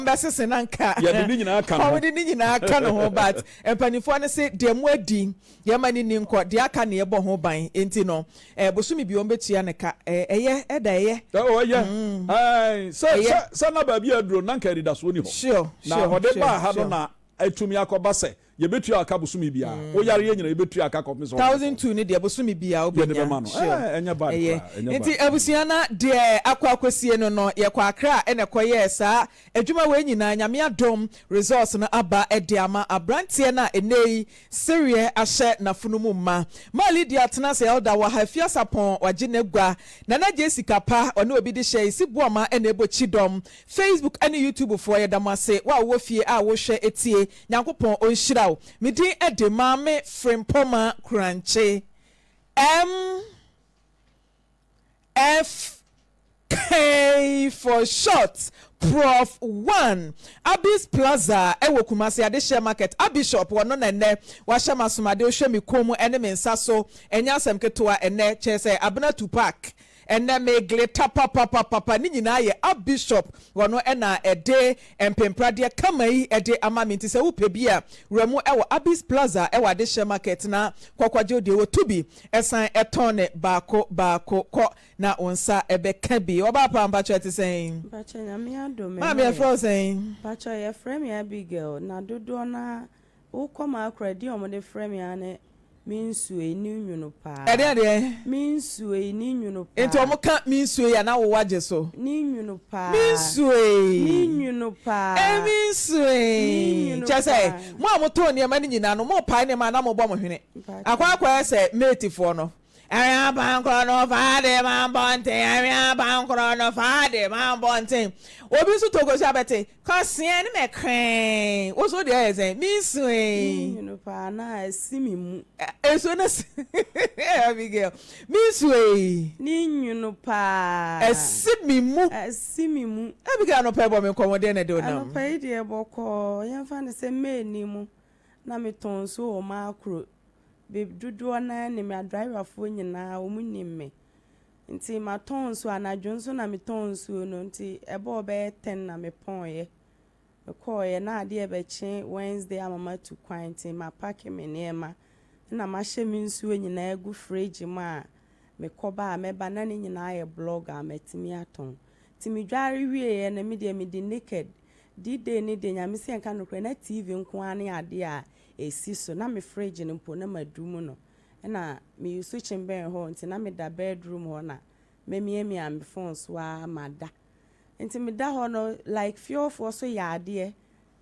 bɛsese na nka Yɛde ne nyinaa ka ne ho. Wɔde ne nyinaa ka ne ho, but mpanimfoɔ no se deɛ mo adi yɛma ne ni nkɔ, deɛ aka ne yɛbɔ ho ban, nti no bosome bi wɔn bɛtua ne ka. Ɛyɛ ɛda ɛyɛ. Ɔ ɛyɛ ɛɛ sɛ Ɛyɛ. Sɛ na baabi a aduro na nka anidasoɔ ni hɔ Sure na ɔde baa ha no na atumi akɔba sɛ yɛbɛtua aka bosome biara, woyare yɛ nyina yɛbɛtua aka kɔpem sɛ 1,200 ne deɛ bosome bia Yɛde wobɛnya. bɛma no. Ɛnyɛ bad Ɛyɛ. koraa, ɛnyɛ Nti bad. abusua, na deɛ akɔ akɔsie no, yɛkɔ Akra ɛna ɛkɔyɛɛ saa adwuma wei nyinaa. Nyame adom, results no aba ɛde ama aberanteɛ no a ɛnɛ yi sereɛ ahyɛ n'afono mu ma. Maali di atena sɛ elder wɔ ha Afiasapɔn wagye n'agua. Nana gye sika pa ɔne obi de hyɛ esi boama ɛna ɛbɔ kyidɔm. Facebook ɛne YouTube foɔ, yɛda mo ase. Wo a wowɔ fie a wohwɛ etie, Nyankopɔn ɔnhyira wo. Me din ɛde Maame Frimpɔma Kurankye, MFK for short, Prof One, Abis Plaza ɛwɔ Kumasi Adehyɛ Market. Abishop wɔno na ɛnɛ wahyɛ m asomade. Wohwɛ me kɔn mu ɛne me nsa so, ɛnyɛ asɛm ketewa. Ɛnɛ kyerɛ sɛ Abena Tupac, ɛnɛ me glitter papapapapa. Ne nyinaa yɛ Abishop wɔno ɛna ɛde mpempradeɛ kama yi ɛde ama me. Nti sɛ wopɛ bi a, wura mu ɛwɔ Abis Plaza ɛwɔ Adehyɛ Market na kɔkɔgye deɛ wɔtu bi ɛsan ɛtɔn ne baako baako kɔ na wo nsa ɛbɛka bi. Ɔbaa pa, mpakyɛ, ɛte sɛn? Mpakyɛ, Nyame adom. Maame, yɛfrɛ wo sɛn? Mpakyɛ, yɛfrɛ me Abigail, na dodoɔ na wokɔ ma akora di a ɔmode frɛ me a ne me nsuo yi ne nwunu paa. Ɛdeɛ deɛ? Me nsuo yi ne nwunu paa. Nti ɔmo ka me nsuo yi a, na wowɔ agye so? Ne nwunu paa. Me nsuo yi. Ne nwunu paa. Me nsuo yi. Ne nwunu kyɛ sɛ paa. mo a motɔn nneɛma no nyinaa no, mo pae nneɛma a na mobɔ mo hwene. Mpakyɛ. Akɔyɛ sɛ matefoɔ no, ɛwɛ abankorɔ no fa de ma mbɔnten, ɛwɛ abankorɔ no fa de ma mbɔnten. Obi nso tɔ kosua bɛte kɔseɛ ne mɛkrɛn woso deɛ ɛyɛ sɛn? Me nsuo Ne yi. nwunu paa na ɛsi me mu. Nsuo no si Abigail, me nsuo yi. Ne nwunu paa. Ɛsi mi mu. Ɛsi me mu. Abigail, anɔpɛ bɔ me nkɔmmɔ, deɛ na ɛde wo nam? Anɔpa yi deɛ, bɔkɔɔ. Yɛmfa no sɛ May ni mu na metɔn nsuo wɔ Maakro. Dodoɔ naa nim me, adriverfoɔ nyinaa wɔn nim me. Nti matɔn nsuo anadwo nso na metɔn nsuo no, nti ɛbɔɔ bɛyɛ 10 na mepɔnyɛ. Mekɔɔyɛ na adeɛ bɛkye Wednesday ama matu kwan, nti mapack me nneɛma na mahyɛ me nsuo nyinaa agu fridge mu a mekɔba a mɛba na ne nyinaa yɛ block a matumi atɔn. Nti medware wieɛ no, me deɛ mede naked D-Day ne deɛ, Nyame sɛ nka nokorɛ, na TV nko ara ne adeɛ a ɛsi so na me fridge no mpo na madum no, ɛna meyi so kyembɛn hɔ, nti na meda bedroom hɔ na memiamia me phone so a mada. Nti meda hɔ no, like fiefoɔ so yɛ adeɛ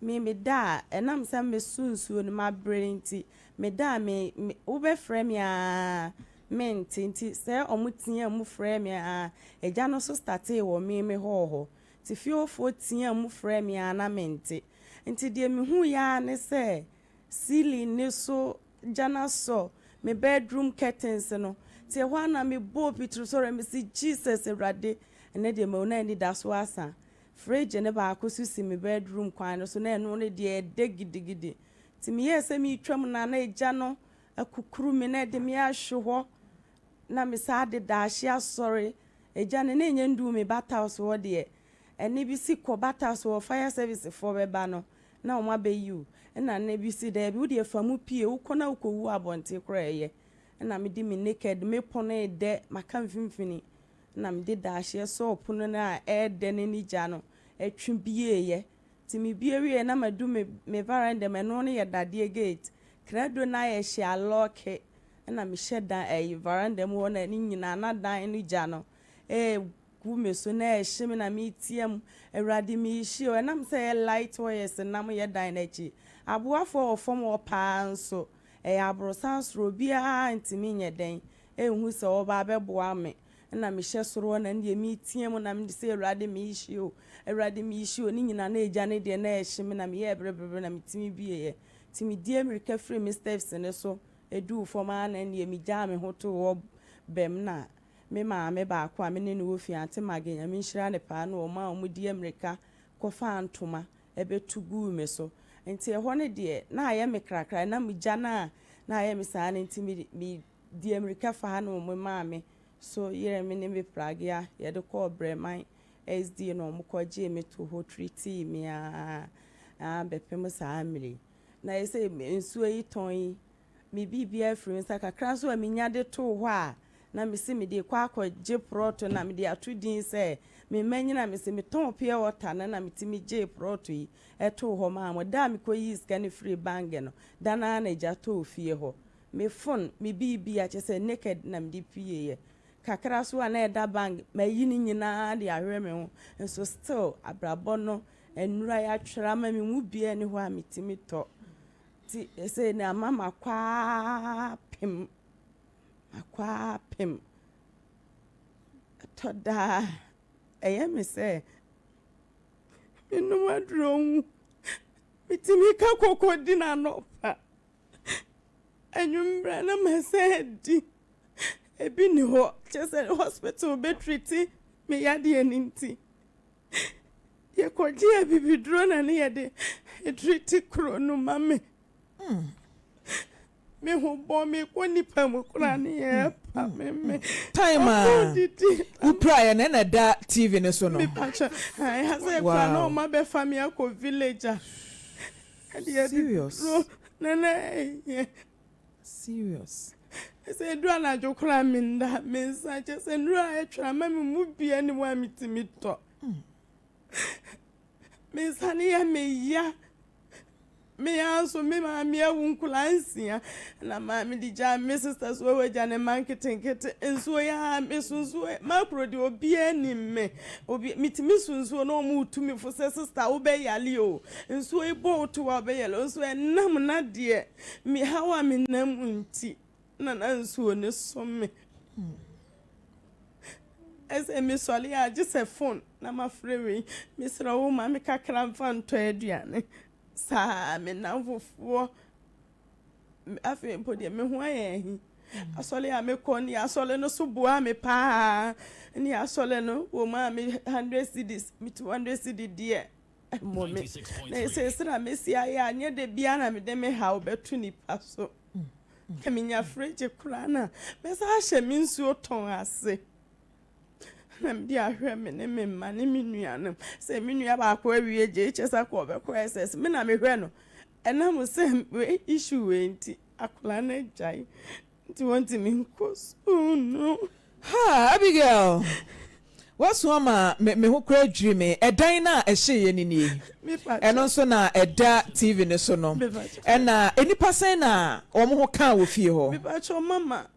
me meda a, ɛnam sɛ meso nsuo no mabrɛ, nti meda a me wobɛfrɛ me a mente. Nti sɛ ɔmo tea mu frɛ me a, agya no so startee wɔ me hɔ, nti fiefoɔ tea mu frɛ me a na mente. Nti deɛ mehu yɛ a ne sɛ ceiling ne so gya na sɔ me bedroom curtains no. Nti ɛhɔ a na mebɔɔ pitiri sɔrɔ, mesi Jesus Awurade, ɛnɛ deɛ mawu na ani da so asa. Fridge ne baako so si me bedroom kwan no so na ɛno no deɛ ɛdɛ gidigidi, nti meyɛɛ sɛ meretwam na agya no akukuru me na ɛde me ahwe hɔ na me saa de daahye asɔre. Agya no na ɛnyɛ nduu me bata so hɔ deɛ, ɛne bi si kɔ bata so wɔ fire service foɔ bɛba no na wɔn abɛyi wo, ɛna ne bi si daabi, wo deɛ fa mu pie, wokɔ na wokɔwu abɔnten koraa ɛyɛ. Ɛna mede me naked, me pono ɛdɛ maka mfimfini na mede daahyeɛ sɔɔ pono no a ɛɛdɛ no ne gya no ɛtwe bieeɛ. Nti mebie wie na madu me veranda mu, ɛno no yɛ dadeɛ gate krado no ayɛ hyɛ alock, ɛna mehyɛ dan ɛyi veranda mu hɔ na ne nyinaa na dan no gya no ɛɛgu me so na ɛhye me na metia mu, Awurade, meehye o. Ɛnam sɛ ɛyɛ light wires nam yɛ dan n'akyi, aboafoɔ wɔ fam hɔ paa nso ɛyɛ aborosan soro, obiara ntumi nyɛ dɛn ɛnhu sɛ ɔba abɛboa me. Ɛna mehyɛ soro hɔ na ne deɛ metia mu na mede sɛ, Awurade, meehye o, Awurade, meehye o. Ne nyinaa na agya ne deɛ na ɛhye me na meyɛɛ berebere na metumi bieɛ. Nti medie mmirika firi me steps ne so ɛduu fam ara na neɛ megyaa me ho too hɔ bɛm na me maame baako a me ne no wɔ fie, Auntie Maggie, Nyame nhyira ne paa, na ɔma a ɔmo mmirika kɔfaa ntoma ɛbɛtu guu me so. Nti ɛhɔ no deɛ na ayɛ me krakra na megya no a na ayɛ me saa no, nti me di mmirika fa ha na ɔmo maa me so yerɛ me ne me pragea yɛde kɔɔ Brɛman. SDA na wɔn kɔgyee me too hɔ treatii me ara bɛpem saa mmerɛ yi. Na ayɛ sɛ nsuo yi tɔn yi, me biribiara firi me nsa. Kakra nso a menya de too hɔ a, na mese mede rekɔ akɔgye prɔto na mede ato din sɛ me mma nyina. Mese metɔn pure water no na metumi gyee prɔto yi too hɔ maa mo. Da a mekɔyii sika no firii bank no, da no ara na gya tɔɔ fie hɔ. Me phone, me biribiara, kyerɛ sɛ naked na mede pieeɛ. Kakra nso a na ɛda bank, mayi ne nyinaa de ahwɛ me ho. Nso still abrabɔ no Nnura yɛatwerɛ ama me mu biara nni hɔ a metumi tɔ. Nti seesei no ama makɔ ara pem, makɔ ara pem. Ɛtɔ da a, ɛyɛ me sɛ menom aduro nwu. Metumi ka koko di no anɔpa, anwummerɛ na masan adi. Ebi nni hɔ, kyerɛ sɛ hospital bɛtriti me yadeɛ no nti. Yɛkɔgye abibiduro na ne yɛde treat kuro no ma me. Me ho bɔ me kɔ nipa mu koraa ne yɛ pa me me. Time a wopira yɛ na ɛna ɛda TV no so no. Mepakyɛ ha sɛ kura na ɔma bɛfa me akɔ village a. Ɛde abibiduro na na ɛyɛ. Serious. Sɛ edu anadwo koraa menda, me nsa kyɛ sɛ nnuro a ɛtwa ama me mu bia ni hɔ a metumi tɔ. Me nsa no yɛ me ya. Me ara nso me maame awu nkwadaa nsia na maame de gyaa me sista so wagya ne mma nketenkete. Nsuo yi ara me so nsuo makuro deɛ obiara nim me. Obi metumi so nsuo na wɔn retu me fo sɛ sista wobɛyale o. Nsuo yi bɔ wo to a wobɛyale o. Nso ɛnam na deɛ Me haw a menam mu nti na na nsuo no so me. Ɛsɛ mesɔre a gye sɛ fon na mafrɛ wei. Mesrɛ wo ma me kakra mfa ntɔ aduane. Saa me nnamfofoɔ afei mpo deɛ me ho ayɛ ahi. Asɔre a mekɔ ne asɔre no so boa me paa. Ne asɔre no wɔ mu a me 100 cedis, me 200 cedi deɛ. Mmɔ me. Na seesei na mesi ayɛ a, nyɛ da biara na mede me haw bɛto nnipa so. Na menya fridge koraa na mɛsan ahyɛ me nsuo tɔn ase na mede ahwɛ me ne me mma ne me nuanom. Sɛ me nua baako awie JHS akɔ ɔbɛkɔ SS, me na mehwɛ no. Ɛnam sɛ wei issue wei nti, akwadaa no agyae. Nti wɔntumi nkɔ sukuu no. Ha, Abigail! Woasu ama me me ho koraa dwiri me. Ɛdan no a ɛhyeeɛ no nie. Ɛno nso na ɛda TV no so no. Ɛna nnipa sɛn na wɔn ho kaa wɔ fie hɔ? Mepakyɛw mama,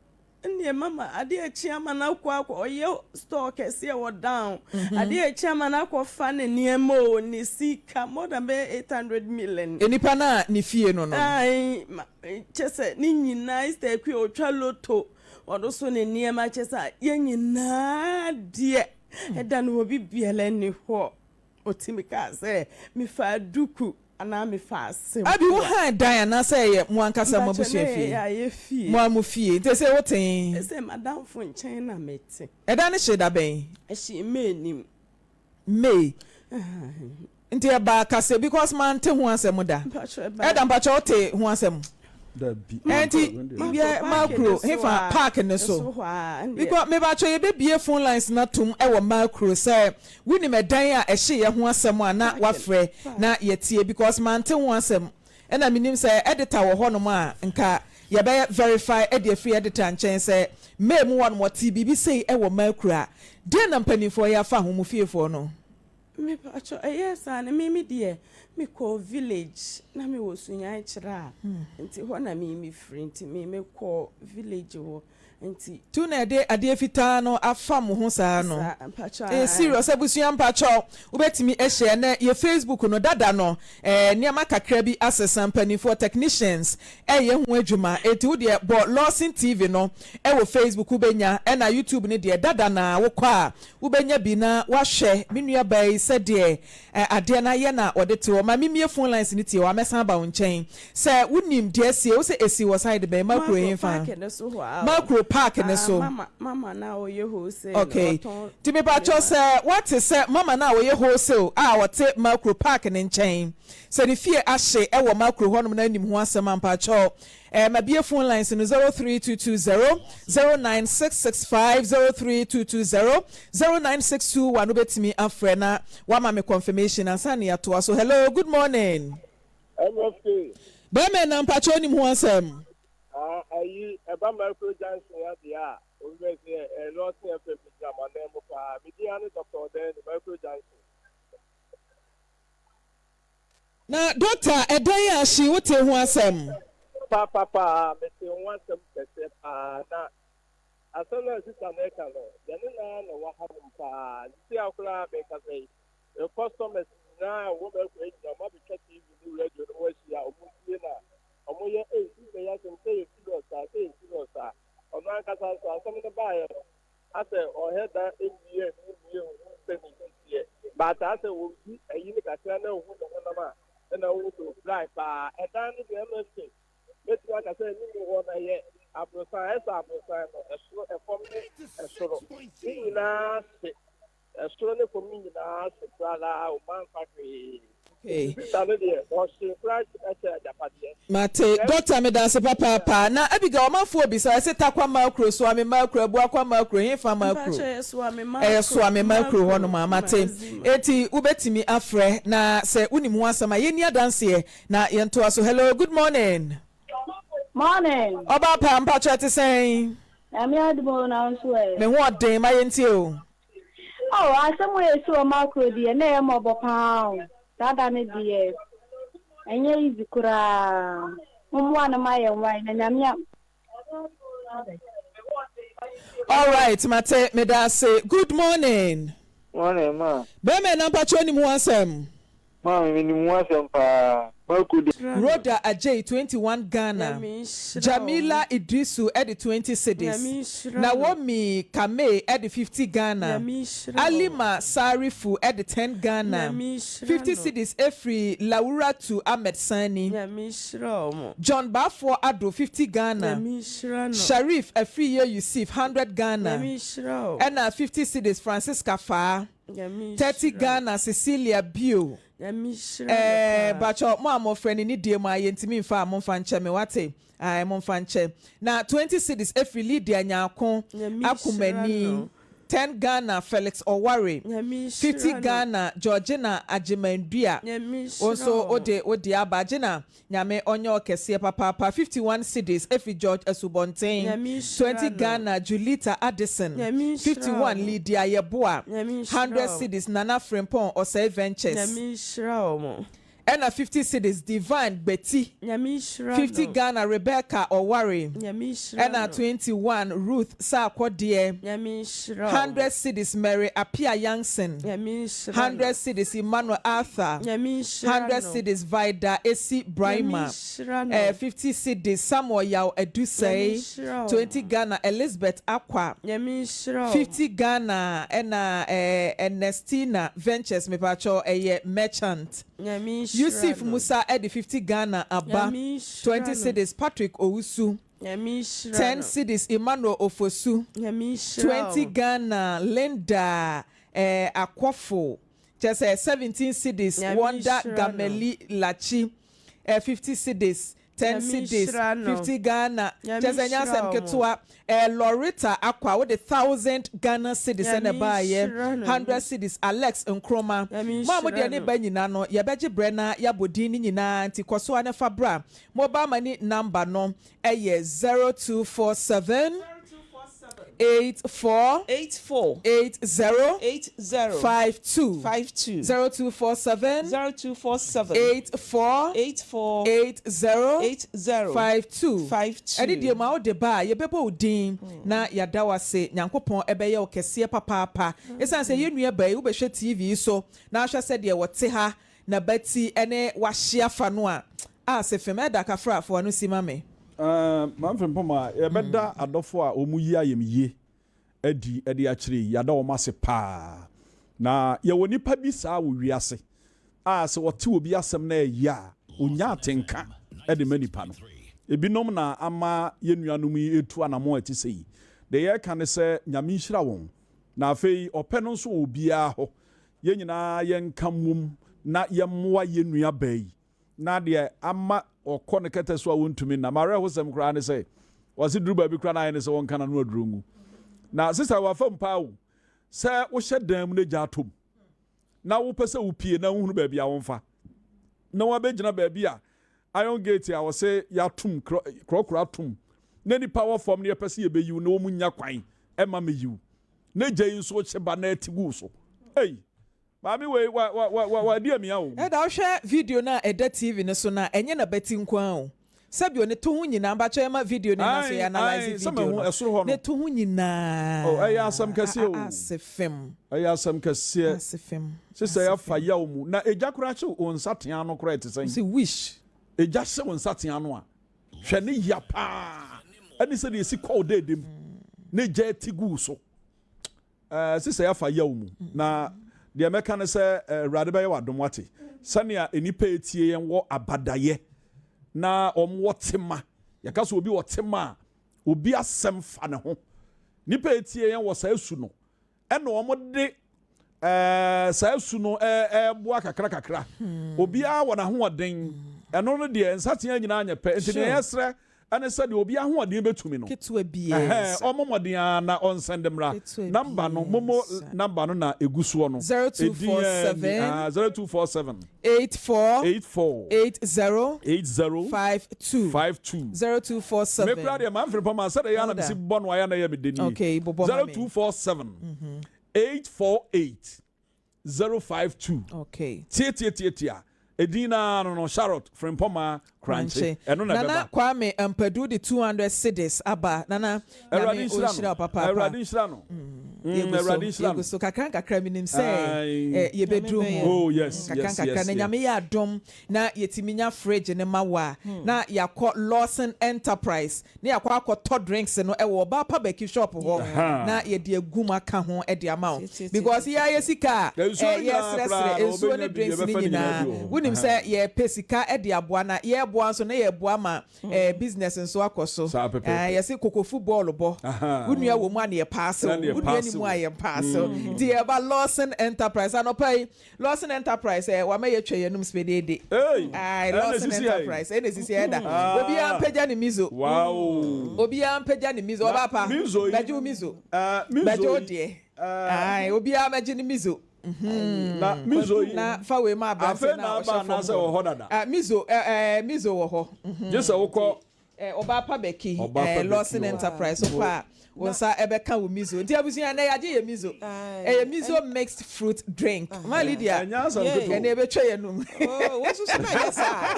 ɛnneɛ mama adeɛ akyi ama no akɔ akɔ ɔyɛ store kɛseɛ wɔ down. Adeɛ akyi ama no akɔ fa ne nneɛma o, ne sika more than bɛyɛ 800 million. Nnipa no a ne fie no no. Ae, ma kyɛ sɛ ne nyinaa Easter Akua ɔtwa lotto. Ɔno so ne nneɛma kyɛ sɛ yɛn nyinaa deɛ ɛda no obi biara nni hɔ. Ɔtumi kaa sɛ mefaa duku anaa mefaa sempoa. Abi, wo han dan anaasɛ ɛyɛ mo ankasa mo Mpakyɛ abusua na fie? ɛyɛ ayɛ fie. Mo ara mo fie. Nti ɛsɛ wote he? Ɛsɛ m'adamfo nkyɛn na mete. Ɛdan no hyee da bɛn? Ɛhyee May nim. May. Nti ɛbaa kasa because mante ho asɛm da. Ɛda mpakyɛ wote ho asɛm? Ɛnti yɛ makro hefa park ne so because mebakyɛ yɛbɛbie phone lines no atom ɛwɔ makro sɛ wonim ɛdan a ɛhyeeɛ ho asɛm a na wafrɛ na yɛtie because mante ho asɛm Ɛna menim sɛ editor wɔ hɔnom a nka yɛbɛyɛ verify de afiri editor nkyɛn sɛ May mu hɔnom wɔtee biribi sei wɔ Mercury a, deɛn na mpanimfoɔ yɛ afa ho, mo fiefoɔ no? Me pakyɛ ɛyɛɛ saa no me me deɛ me kɔɔ village na me wɔ Sunyani kyerɛ a nti hɔ na me me firi nti me me kɔɔ village hɔ nti. Tu na ɛde adeɛ fitaa no afam wo ho saa no. Ɛyɛ serious abusua mpakyɛw wobɛtumi ahyia ɛnɛ yɛ Facebook no dada no eh, nneɛma kakra bi asesa mpanimfoɔ technicians ɛyɛ ho adwuma enti wo deɛ bɔ Lawson TV no ɛwɔ Facebook wobɛnya ɛna YouTube no deɛ dada na wokɔ a wobɛnya bi na wahwɛ me nua baa yi sɛdeɛ Ɛ adeɛ no ayɛ na wɔde te hɔ. Ma me mmue phone lines no tie hɔ a mɛsan aba wo nkyɛn. Sɛ wo nim deɛ asie, wo sɛ ɛsii wɔ side bɛn? Makuro Makuro hefa? park no so hɔ a o. Makuro. Park no Ah, so. mama, mama no a ɔyɛ wholesale no, Okay. ɔtɔn Nti mepakyɛw nneɛma. sɛ woate sɛ mama no a ɔyɛ wholesale a ɔte Makuro Park no nkyɛn, sɛ ne fie ahye wɔ Makuro hɔnom na anim ho asɛm a, mpakyɛw eh, mabue phone lines no 03220 09665, 03220 09621 wobɛtumi afrɛ na woama me confirmation ansa na yɛatoa so. Hello, good morning. MFK. Bɛrima na mpakyɛw onim ho asɛm. Ah, ayi, ɛba Mercury Junction ya deɛ a, obi bɛ sɛ ɛ Lawson FM mi gyina mo anan mu paa. Me din ane Dr. Ɔdɛni, Mercury Junction. Na doctor, ɛdan a ahye wote ho asɛm? Paapapaa, mete ho asɛm kɛseɛ paa. Na asɛm no a sista no reka no, yɛne no ara na ɛwɔ hanom paa. Sisi a koraa mekasa yi, me customers nyinaa a ɛwɔ Mercury nyinaa, wɔabɛtwa TV ne radio no ho ahyia a wɔtie no a, wɔyɛ, ei, sista yi asɛm sɛ yɛ serious saa, sɛ yɛ serious saa. Ɔno ankasa nso, asɛm no baeɛ no, asɛ ɔhɛ da mmue ani mmue nhu sɛ ne ho teɛ but asɛ ɔdi ayi no kakra na ɔhu ne honam a ɛna ɔhu sɛ ɔpirae paa. Ɛdan no deɛ MFK mɛtumi aka sɛ anim hɔ no ɛyɛ aborosan ɛsɛ aborosan no ɛsoro ɛfam ne ɛsoro ne nyinaa hye. Ɛsoro ne fam no nyinaa hye koraa, wɔamfa hwee. Okay. Enti sista no deɛ, ɔhyee koraa kyɛ agyapadeɛ. Mate. Doctor medase papaapa. Na Abigail ɔmanfoɔ bisa ɛse Tarkwa Makro, Soame Makro, Abuakwa Makro, hefa Makro? Mpakyɛ ɛyɛ Soame Ɛyɛ Makro, Soame Makro Makro, hɔnom a, mate. Mazima. Enti wobɛtumi afrɛ na sɛ wonim ho asɛm a yɛnni adanseɛ na yɛntoa so. Hello, good morning. Morning. Ɔbaa pa, mpakyɛ ɛte sɛn? Nyame adom o, na wo nso ɛ? Me ho ɔden, ma yɛntie o. Oh, asɛm wei esi wɔ macro deɛ na ɛyɛ mmɔbɔ paa o. Saa da no deɛ ɛnyɛ easy koraa. Mommoa no ma yɛn wae na Nyame a. Alright, mate, meda ase. Good morning. Morning, ma. Bɛrima ɛna mpakyɛ onim ho asɛm. Maame, menim ho asɛm paa. Marco de. Rhoda Adjei, 21 Ghana, Jamila Iddrisu de 20 cedis, Naomi Kamei de 50 Ghana, Alima Sarifu de 10 Ghana, 50 cedis firi Lawuratu Ahmed Sani, John Baffour Addo, 50 Ghana, Sharif Afriyie Yusif, 100 Ghana, ɛna 50 cedis Francisca Faa. 30 Ghana Cecilia bio eh Pakyɛ mo a mofrɛ no ne die mu a yɛntumi mfa a momfa nkyɛ me wate ae momfa nkyɛ na 20 cedis ɛfiri Lydia Nyarko Akomani 10 Ghana Felix Oware 50 Ghana Georgina Agyemandua wo nso wode wo deɛ aba Agyena Nyame ɔnyɛ ɔkɛseɛ papaapa 51 cedis efi George Asubɔnten 20 Ghana Julita Addison 51 Lydia Yeboah 100 cedis Nana Frimpong Osei Ventures ɛna 50 cedis Divine Gbeti 50 Ghana Rebecca Oware ɛna 21 Ruth Sarkodie 100 cedis Mary Appiah Yankson 100 cedis Emmanuel Arthur 100 cedis Vida Esi Braimah eh 50 cedis Samuel Yaw Adusei 20 Ghana Elizabeth Akwa 50 Ghana ɛna eh Ernestina Ventures mepakyɛw ɛyɛ merchant Yusif Musa ɛde 50 Ghana aba 20 cedis Patrick Owusu 10 cedis Emmanuel Ofosu 20 Ghana Linda eh Akɔfo Kyerɛ sɛ 17 cedis Wonder Gameli Lachi eh 50 cedis 10 cedis 50 Ghana Kyerɛ sɛ ɛnyɛ asɛm ketewa eh Loretta Akwa wode thousand Ghana cedis ɛna ɛbaeɛ 100 cedis Alex Nkrumah Mo a mode ɛne ba nyina no yɛbɛgye brɛ na yɛabɔ din no nyinaa nti kɔ so ara na fa bra Mobile money number no ɛyɛ 0247 84 84 80 80 52 52 0247 0247 84 84 80 80 52 52. Ɛne deɛ ma wode ba a yɛbɛbɔ wo din na yɛada wo ase. Nyankopɔn ɛbɛyɛ wo kɛseɛ papaapa. Ɛsiane sɛ yɛn nua baa yi wobɛhwɛ TV yi so na ahwɛ sɛdeɛ wɔte ha na bati ne wahye afa no a, ah sefem ɛda kafra fa w'ano si ma me. Ɛɛ, Maame Frimpong a yɛbɛda adɔfo a wɔyi ayamye adi de akyerɛ yi, yɛada wɔn ase paa. Na yɛwɔ nnipa bi saa wɔ wiase a sɛ wɔte obi asɛm na ɛyɛ a, wɔnya atenka de ma nipa no. Ebinom na ama yɛn nuanom yi retu anammɔn a ɛte sɛ yi. Deɛ yɛreka ne sɛ, Nyame nhyira wɔn. Na afei ɔpɛ no nso wɔ obiara hɔ. Yɛn nyinaa yɛnka mmom na yɛmmoa yɛn nuabaa yi. Na deɛ ama ɔkɔ ne kɛtɛ so a ɔntumi nna. M'awerɛhosɛm koraa ne sɛ, ɔse duru baabi koraa na ayɛ ne sɛ wɔnka n'ano aduro ngu. Na sista wafa mu paa o, sɛ wohyɛ dan mu na gya atɔ mu na wopɛ sɛ wopie na wohunu baabi a womfa na wabɛgyina baabi a iron gate a wɔse yɛatom korɔkorɔ atom na nipa wɔ fam na yɛpɛ sɛ yɛbɛyiw na wɔn nya kwan ɛma meyiw na gya yi nso kye ba na ɛte gu so. Ei! Maame wei wa wa wa wa wadi amia o. Ɛda wohwɛ video no a ɛda TV no so no a, ɛnyɛ n'abati nko ara o. Sɛbio ne to ho nyinaa, mpakyɛ yɛma video no nna so Ae yɛ ae analyse sɛ video mahu no. ɛsoro hɔ Ne no. to ho nyinaa Oh ɛyɛ asɛm kɛseɛ a o. ase fem. Ɛyɛ asɛm kɛseɛ. Ase fem. Sesɛ Ase afa fem. yaw mu. Na egya koraa hye wo nsateaa ano koraa ɛte sɛn? Ɔse wish. Egya hye wo nsateaa ano a, hwɛ ne ya paa ɛne sɛdeɛ ɛsi kɔ wo dɛɛdɛ mu na egya ati gu wo so. Ɛɛ, sesɛe afa yaw mu. Na deɛ mɛka ne sɛ, Awurade bɛyɛ wo adom, wate? Sɛnea nnipa a ɛtie yɛn wɔ abadayɛ na wɔwɔ tema. Yɛka sɛ obi wɔ tema a, obi asɛm fa ne ho. Nnipa a ɛtie yɛn wɔ saa su no, ɛna wɔde ɛɛ saa su no ɛɛboa kakra kakra. Obiara wɔ n'ahoɔden. Ɛno no deɛ, nsateaa nyinaa nyɛ pɛ. Nti deɛ yɛsrɛ Ɛne sɛ deɛ obi ahoɔden bɛtumi no, Ketewa biara ɛhɛɛ, nsa. ɔmmɔ mmɔden ara na ɔnsɛnde mmra. Ketewa Number no, biara momo nsa. number no na ɛgu soɔ no. Zero two Ɛdin four ara ni, seven. ah, 0247. 84. 84. 80. 80. 52. 52. 0247. Me koraa deɛ, Manfred Pama, sɛdeɛ ɛyɛ a na Elder. mesi bɔ no ayɛ a na ɛyɛ me dɛ nie. Okay, bobɔ ma me. 0247. 848. 052 Okay. Tiatiatiatia Edin no ara no no Charlotte Frimpɔmaa Korankye Ɛno na Nana ɛbɛba. Kwame Ampadu de 200 cedis aba. Nana, Awurade Nyame nhyira ɔnhyira no. wo papaapa. Awurade nhyira no. Mm, Yɛgu so, Awurade nhyira yɛgu no. so. Kakra nkakra menim sɛ Aye. eh, yɛbɛduru Nyame bɛyɛ. ho. Oh yes, Kakra yes, nkakra yes, na yeah. Nyame yɛ adom na yɛtumi nya fridge no ma wo a, na yɛakɔ Lawson Enterprise na yɛakɔ akɔtɔ drinks no wɔ ɔbaa pa bɛki shop hɔ na yɛde agu mu aka ho de ama wo because yɛ ayɛ sika a yɛsrɛsrɛ nsuo ne drinks no nyinaa wonim sɛ yɛpɛ sika de aboa na yɛboa nso na yɛboa ma business nso akɔ so yɛse kokofu bɔɔlo bɔ wo nua wɔ mu a na yɛpaase wo wo nua ni mu a yɛmpaase wo nti yɛba Lawson Enterprise anɔpa yi Lawson Enterprise ɛ wama yɛatwa yɛn anum spedeede. Hey! Aye, Ɛna Lawson esisi ha yi. Enterprise ɛna esisi ha ɛda. Ah. Obiara mpagya ne mizo. Wow. Obiara mpagya ne mizo. Na Ɔba pa, mizo yi. bɛgye wo mizo. Eh, mizo Bɛgye wo yi. deɛ. Eh, Aye, obiara mɛgye ne mizo. na mizo yi. Na fa wei ma aberanteɛ Afei no na a aba ɔhyɛ fam anaasɛ hɔ wɔ no. hɔ dada? Ah, mizo, eh, eh, mizo wɔ hɔ. Mhm. Gye sɛ wokɔ Eh, Ɔbaa pa Becky, Ɔbaa pa eh, Becky Lawson o. Enterprise, wokɔ a, wo nsa ɛbɛka wo mizo. Nti abusua, ɛnɛ yɛagye yɛ mizo. Ɛyɛ mizo mixed fruit drink. Ma Lydia, Ɛnyɛ asɛm ketewa o. ɛnɛ yɛbɛtwa yɛn anum. Oh, wo nso so na ɛyɛ saa.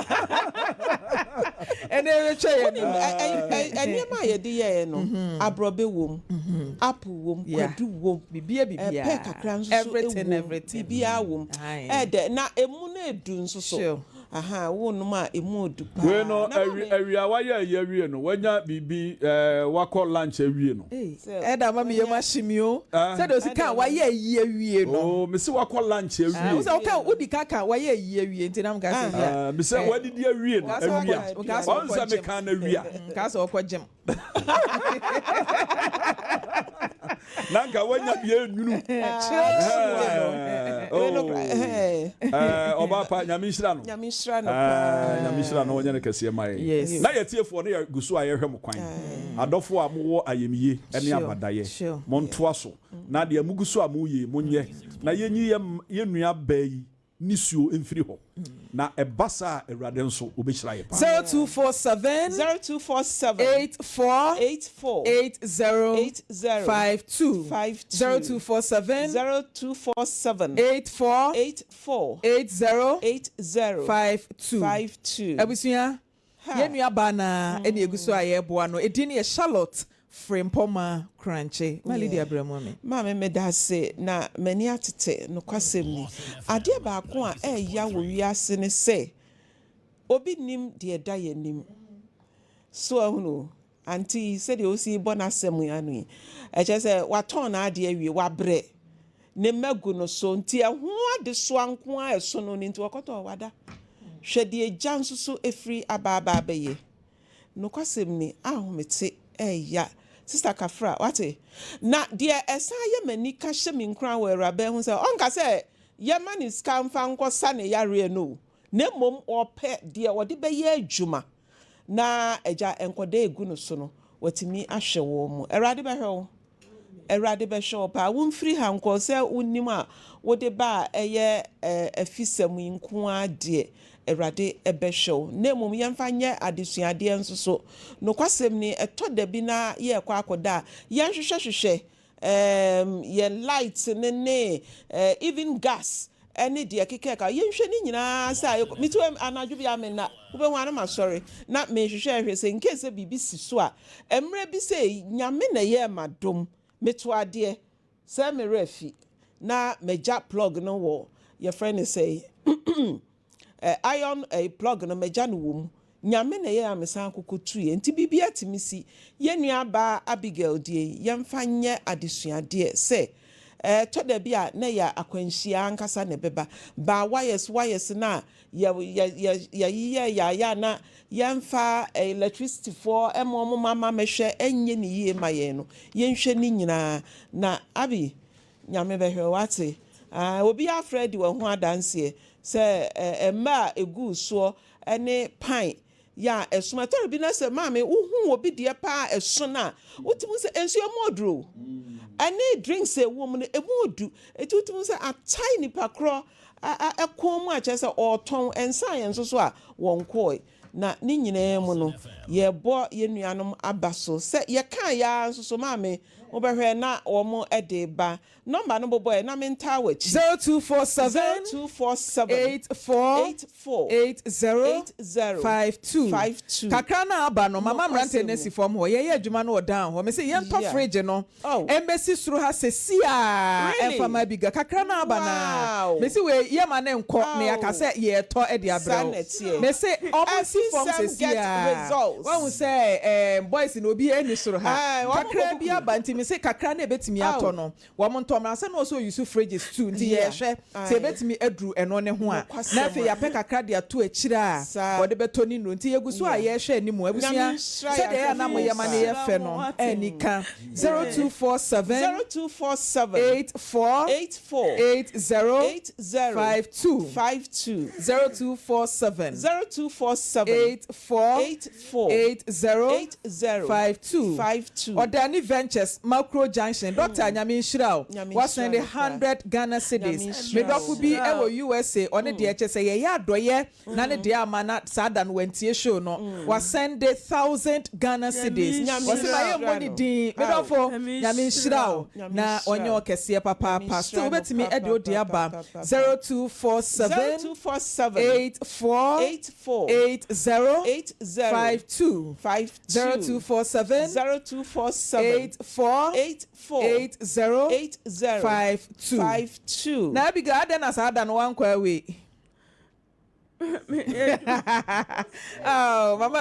Ɛnɛ yɛbɛtwa yɛn Wonim, anum. ɛ- ɛ- ɛ- nneɛma a yɛde yɛɛ no, aborɔbɛ wom, apple wom, Yeah. kwadu wom, Bibia bibia. pɛ kakra nso so Everything, wom, everything. biribiara wom. Aye. Ɛɛdɛ, na emu no edu nso so. Sure. Ahaa wo nom a emu odu paa. Wei no Na awi maame. awia wayɛ ayi awie no wanya biribi ɛɛ wakɔ lunch awie no. Ei Sɛ ɛda ama me yam wanya. ahye me o. Eh. Sɛdeɛ osi kaa wayɛ ayi awie no. Oh mese wakɔ lunch Ah, awie. wo sɛ woka wodi ka ka wayɛ ayi awie nti na meka sɛ bia. Ah, mese Eh, wadidi awie no woka sɛ awia. ɔkɔ woka sɛ Ɔn ɔkɔ sɛ gym. meka no awia. Nka sɛ ɔkɔ gym. Na nka wanya deɛ enwunu. Ɔbaa pa nyame nhyira no. Nyame nhyira no paa. Nyame nhyira no ɔnyɛ no kɛseɛ ma yɛn. Na yɛtiefoɔ no yɛ gu so a yɛhwɛ mo kwan. Adɔfoɔ a mowɔ ayamye ne abadayɛ montoa so. Na deɛ mogu so a moyɛ monyɛ na yɛnyi yɛn nua baa yi nisuo mfiri hɔ, na ɛba saa a, Awurade nso, ɔbɛhyira yɛ paa. 0247 0247 84 84 80 80 52 52 0247 0247 84 84 80 80 52 52. Abusua, Yɛn nua baa no ara na yɛgu so a yɛreboa no. Edin no yɛ Charlotte Frimpong Korankye. Ma Lydia brɛ mu me. Maame medase na m'ani atete nokwasɛm ni. Adeɛ baako a ɛɛya wɔ wiase ne sɛ obi nnim deɛ ɛda yɛn anim. So ahunu? Auntie yi sɛdeɛ ɔsi rebɔ n'asɛm yi ano yi, ɛkyerɛ sɛ watɔn n'adeɛ awie, wabrɛ, ne mma gu no so, nti ɛho adesoa nko ara ɛso no no nti ɔkɔtɔɔ wada. Hwɛ deɛ gya nso so ɛfiri aba aba abɛyɛ. Nokwasɛm ni, ahomete ɛɛya. Sister Kafra, wate? Na deɛ ɛsan yɛ m'anika hyɛ me nkuran wɔ Awuraba yi ho sɛ, ɔnka sɛ yɛmma no sika mfa nkɔsa ne yareɛ no o, na mmom ɔpɛ deɛ ɔde bɛyɛ adwuma na agya nkɔdaa ɛgu no so no, watumi ahwɛ wɔn. Awurade bɛhwɛ wo. Awurade bɛhwɛ wo paa. Womfiri ha nkɔ sɛ wonim a wode ba a ɛyɛ afisɛm yi nko ara deɛ, Awurade bɛhwɛ wo. Na mmom yɛmfa nyɛ adesuadeɛ nso so. Nokwasɛm ni, ɛtɔ da bi na yɛrekɔ akɔda a, yɛnhwehwɛhwehwɛ yɛn light no ne even gas ne deɛ ɛkeka ɛka yɛnhwɛ ne nyinaa sɛ ayɛ metu anadwo bi a menna wobɛhu a na masɔre na mehwehwɛ hwɛ sɛ nkee sɛ biribi si so a mmerɛ bi sɛ Nyame na ɛyɛɛ m'adom meto adeɛ sɛ me werɛ afi na magya plug no wɔ yɛfrɛ no sɛ iron plug no magya no wɔ mu Nyame na ɛyɛɛ a mesan kɔkɔtuiɛ nti biribiara tumi si. Yɛn nua baa Abigail deɛ yi yɛmfa nyɛ adesuadeɛ sɛ ɛtɔ da bi a na ɛyɛ akwanhyia ankasa na ɛbɛba. Baa wires wires no a yɛ yɛ yɛ yɛyeyɛ yɛayɛ a na yɛmfa electricity foɔ ma wɔn mma mma mmɛhwɛ ɛnyɛ ne yie ma yɛn no yɛnhwɛ ne nyinaa na Abi Nyame bɛhwɛ wo wate. Aah obiara afrɛ adi wɔn ho adanseɛ sɛ mma a ɛguu soɔ ne pan yɛ a ɛso. Ɛtɔ da bi na sɛ maame wohu obi deɛ paa a ɛso no a, wotumi hu sɛ nsuo emu oduru o. Ɛne drinks a ɛwɔ mu no emu odu. Eti wotumi hu sɛ atae nipa korɔ kɔn mu a kyerɛ sɛ ɔretɔn nsa yɛn nso so a wɔnkɔe. Na ne nyinaa mu no, yɛrebɔ yɛn nuanom aba so sɛ yɛkaa yɛ ara nso so maame wobɛhwɛ na wɔn de reba. Nɔmba no bobɔ ɛ na mentaa w'akyi. 0247 0247 84 84 80 80 52 52. Kakra no a aba no, mama Nokwasɛm mmeranteɛ no ni. asi fam hɔ. Yɛyɛ adwuma no wɔ down hɔ. Mese yɛntɔ Yeah. fridge no Oh. mmɛsi soro ha seesei ara Really? ɛmfa mma Abigail. Kakra no a aba no ara. Wow. Mese wei yɛmma no nkɔ na yɛaka Oh. sɛ yɛretɔ de abrɛ Saa wo. na ɛteɛ. Mese wɔn nsi fam Afisɛm seesei get ara. results. Woahu sɛ ɛɛm boys no obiara nni soro ha. Aye, wɔn Kakra bi kɔkuku. aba nti mese kakra no a ɛbɛtumi Ao. atɔ no, Wɔn ntɔ mmra sɛ na ɔsɛ ɔyusu fridges too nti yɛhwɛ sɛ yɛbɛtumi aduru ɛno ne ho a na afei yɛapɛ kakra de ato akyire a wɔde bɛtɔ ne nnuro nti yɛgu so a yɛhwɛ anim abusua sɛdeɛ ɛyɛ a na moyɛ ma no yɛ fɛ no anika 0247 84 80 52 0247 84 80 52 Ɔdani Ventures Makro Junction Doctor Nyame nhyira wo wa send hundred Ghana cedis me dɔfo bi wɔ usa ɔne deɛ kyɛsɛ yɛyɛ adɔyɛ na ne deɛ ama na saa da no wantie show no wa send thousand Ghana cedis ɔse ma yɛ mmɔ ne din me dɔfo Nyame nhyira wo na ɔnyɛ wo kɛseɛ papaapa still wobɛtumi de wo deɛ aba 0247 84 80 52 0247 84 80 52. Na Abigail adɛn na saa da no wankɔ away? Oh, mama.